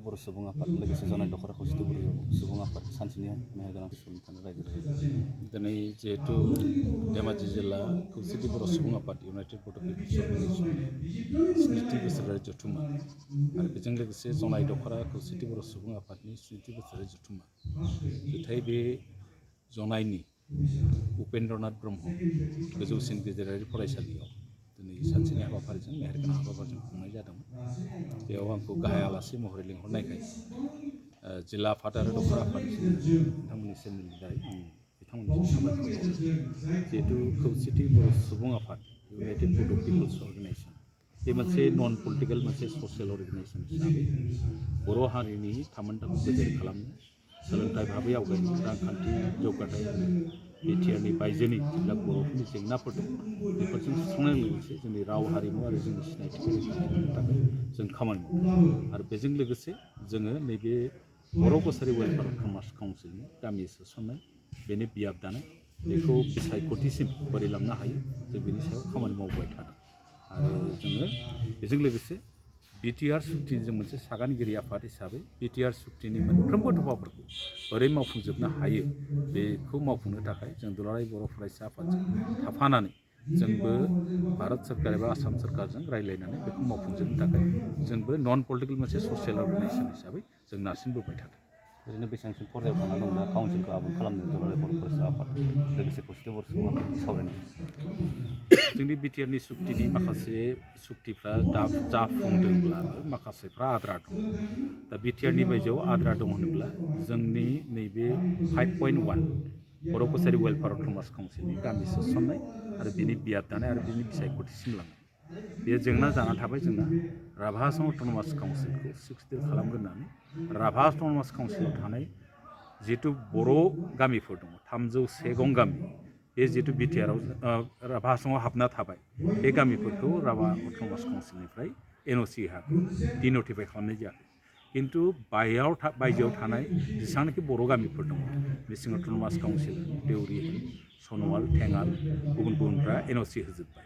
बर' सुबुं आफाद लोगोसे जनाय दखरा खौसेथि बर' सुबुं आफाद सानसेनि मेहेरगोनां सुबुंफोरनि रायजो दिनै जिहेतु धेमाजि जिल्ला खौसेथि बर' सुबुं आफाद इउनाइटेड बड' पिपल्स अर्गेनाइजेसन स्निथि बोसोरारि जथुम्मा आरो बेजों लोगोसे जनाय दखरा खौसेथि बर' सुबुं आफादनि स्निथि बोसोरारि जथुम्मा जुथाइ बे जनायनि उपेन्द्रनाथ ब्रह्म गोजौसिन गेजेरारि फरायसालियाव दिनै सानसेनि हाबाफारिजों मेहेरगोनां हाबाफारिजों खुंनाय जादोंमोन। बेयाव आंखौ गाहाय आलासि महरै लिंहरनायखाय जिल्ला आफाद आरो दखरा आफादनि बिथांमोननि सोमोन्दै दाय आं बिथांमोननिसिम साबायखर बावो। जिहेतु खौसेथि बर' सुबुं आफाद इउनाइटेड बड' पिपल्स अर्गेनाइजेसन बे मोनसे नन पलिटिकेल मोनसे ससियेल अर्गेनाइजेसन हिसाबै बर' हारिनि थामोनथाखौ गोजोर खालामनो सोलोंथाइ भाबै आवगायनो रांखान्थि जौगाथाय बिटिआरनि बायजोनि जेब्ला बर'फोरनि जेंनाफोर दं बेफोरजों सुस्रांनाय लोगोसे जोंनि राव हारिमु आरो जोंनि सिनायथिखौ रैखाथि होनो थाखाय जों खामानि मावो आरो बेजों लोगोसे जोङो नैबे बर' कसारि वेलफेयार कमार्स काउन्सिलनि गामि सोसननाय बेनि बियाब दानाय बेखौ बिसायख'थिसिम बोरै लांनो हायो जों बेनि सायाव खामानि मावबाय थादों आरो जोङो बेजों लोगोसे बिटिआर सुक्तिनि जों मोनसे सागानगिरि आफाद हिसाबै बिटिआर सुक्तिनि मोनफ्रोमबो दफाफोरखौ बोरै मावफुंजोबनो हायो बेखौ मावफुंनो थाखाय जों दुलाराय बर' फरायसा आफादजों थाफानानै जोंबो भारत सरकार एबा आसाम सरकारजों रायज्लायनानै बेखौ मावफुंजोबनो थाखाय जोंबो नन पलिटिकेल मोनसे ससियेल अर्गेनाइजेसन हिसाबै जों नारसिनबोबाय थादों। ओरैनो बेसेबांसिम पर्यायाव थांना दं दा काउन्सिलखौ आबुं खालामनो दुलाराय बर' फरायसा आफाद लोगोसे खौसेथि बर' सुबुं आफादनि सावरायनाय जोंनि बिटिआरनि सुक्तिनि माखासे सुक्तिफ्रा दा जाफुंदोंब्लाबो माखासेफ्रा आद्रा दं। दा बिटिआरनि बायजोआव आद्रा दं होनोब्ला जोंनि नैबे 5.1 बर' कसारि वेलफेयार कमार्स काउन्सिलनि गामि सोसननाय आरो बिनि बियाब दानाय आरो बिनि बिसायख'थिसिम लांनाय बेयो जेंना जाना थाबाय जोंना राभा अट'नमास काउन्सिलखौ 6 दिल खालामग्रोनानै राभा अट'नमास काउन्सिलाव थानाय जिहेतु बर' गामिफोर दङ 301 गं गामि बे जिहेतु बिटिआरआव राभा आसामाव हाबना थाबाय बे गामिफोरखौ राभा अट'नमास काउन्सिलनिफ्राय एनअसि होआखै डिनटिफाइ खालामनाय जायाखै किन्तु बायजोआव थानाय जेसेबांनाखि बर' गामिफोर दङ मिसिं अट'नमास काउन्सिल देउरि सनवाल थेङाल गुबुन गुबुनफ्रा एनअसि होजोब्बाय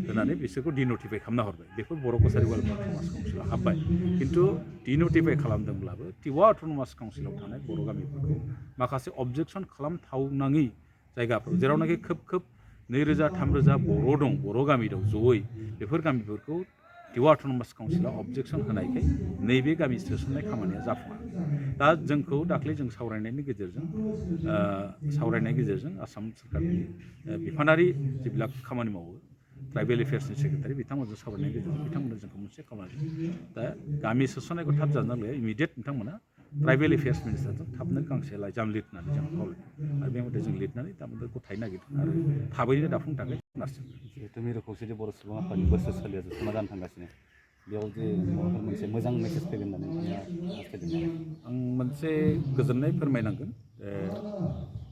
होनानै बिसोरखौ डिनटिफाइ खालामना हरबाय बेफोर बर' कसारि वेलफेयार अट'नमास काउन्सिलाव हाब्बाय किन्तु डिनटिफाइ खालामदोंब्लाबो टिवा अट'नमास काउन्सिलाव थानाय बर' गामिफोरखौ माखासे अबजेक्सन खालामथावनाङि जायगाफोर जेरावनाखि खोब 2000-3000 बर' दं बर' गामि दं जयै बेफोर गामिफोरखौ टिवा अट'नमास काउन्सिलाव अबजेक्सन होनायखाय नैबे गामि सोसननाय खामानिया जाफुङाखै। दा जोंखौ दाख्लै जों सावरायनायनि गेजेरजों आसाम सरकारनि बिफानारि जेब्ला खामानि मावो ट्राइबेल एफेयार्सनि सेक्रेटारि बिथांमोनजों सावरायनायनि गेजेरजों बिथांमोननो जोंखौ मोनसे खामानि दा गामि सोसननायखौ थाब जानांगौ इमिडियेट बिथांमोना ट्राइबेल एफेयार्स मिनिस्टारजों थाबनो गांसे लाइजाम लिरनानै जों खावलायदों आरो बे मथे जों लिरनानै दामोदर गथायनो नागिरदों आरो थाबैनो दाफुंनो थाखाय नारसिनदों। जिहेतु मिरु खौसेथि बर' सुबुं आफादनि बोसोरसालिया जोबथ'ना जानो थांगासिनो बेयाव जे माबाफोर मोनसे मोजां मेसेज फैगोन होननानै नोंथाङा हास्थायदों आं मोनसे गोजोननाय फोरमायनांगोन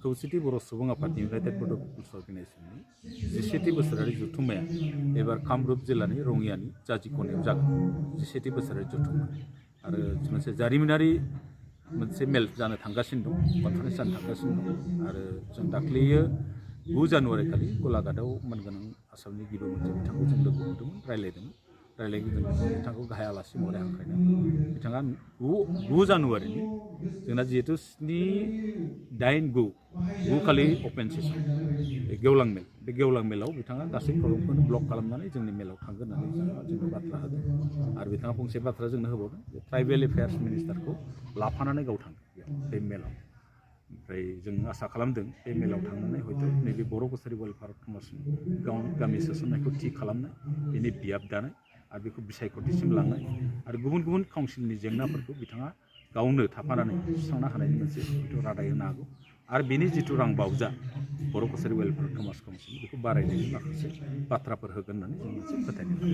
खौसेथि बर' सुबुं आफादनि इउनाइटेड बड' पिपल्स अर्गेनाइजेसननि 17थि बोसोरारि जथुम्माया एबार कामरुप जिल्लानि रङियानि जाजिख'नायाव जागोन 17थि बोसोरारि जथुम्मा आरो मोनसे जारिमिनारि मोनसे मेल जानो थांगासिनो दं कनफारेन्स जानो थांगासिनो दं आरो जों दाख्लैयो 9 जानुवारि खालि गलाघाटआव मानगोनां आसामनि गिबि मन्थ्रि बिथांखौ जों लोगो हमदोंमोन रायज्लायदोंमोन बिथांखौ गाहाय आलासि महरै हांख्रायनानै बिथाङा 9 जानुवारिनि जोंना जिहेतु 7-8-9 खालि अपेन सेसन गेवलां मेल बे गेवलां मेलाव बिथाङा गासै प्रग्रामखौनो ब्लक खालामनानै जोंनि मेलाव थांगोन होननानै जोंनो बाथ्रा होदों आरो बिथाङा फंसे बाथ्रा जोंनो होबावदों जे ट्राइबेल एफेयार्स मिनिस्टारखौ लाफानानै गाव थांगोन बे मेलाव ओमफ्राय जों आसा खालामदों बे मेलाव थांनानै हयथ' नैबे बर' कसारि वेलफेयार कमार्सनि गामि सोसननायखौ थि खालामनाय बेनि बियाब दानाय आरो बेखौ बिसायख'थिसिम लांनाय आरो गुबुन गुबुन काउन्सिलनि जेंनाफोरखौ बिथाङा गावनो थाफानानै सुस्रांना होनायनि मोनसे हयथ' रादाय होनो हागौ आरो बेनि जिथु रां बावजा बर' कसारि वेलफेयार कमार्स काउन्सिल बेखौ बारायनायनि माखासे बाथ्राफोर होगोन होननानै जों मोनसे फोथायनाय दं।